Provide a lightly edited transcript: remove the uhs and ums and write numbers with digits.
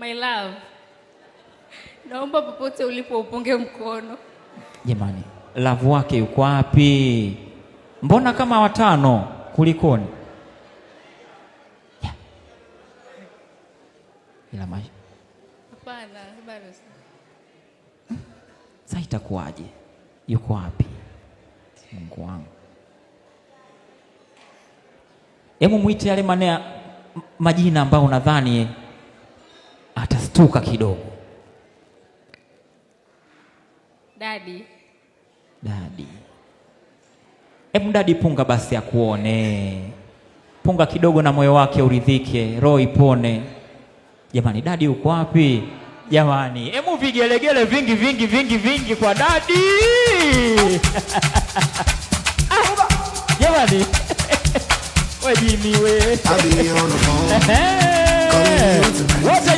My love, naomba popote ulipo upunge mkono. Jamani, love wake yuko wapi? Mbona kama watano, kulikoni? Ya. Ila Hapana, bado sasa itakuwaje? Yuko wapi? Mungu wangu. Hebu mwite yale majina ambayo unadhani atastuka kidogo. Daddy. Daddy. Hebu daddy punga basi akuone. Punga kidogo na moyo wake uridhike, roho ipone. Jamani, daddy uko wapi? Jamani, hebu vigelegele vingi vingi vingi vingi kwa daddy. Ah, jamani. We Jimmy we. I be on the phone. Wote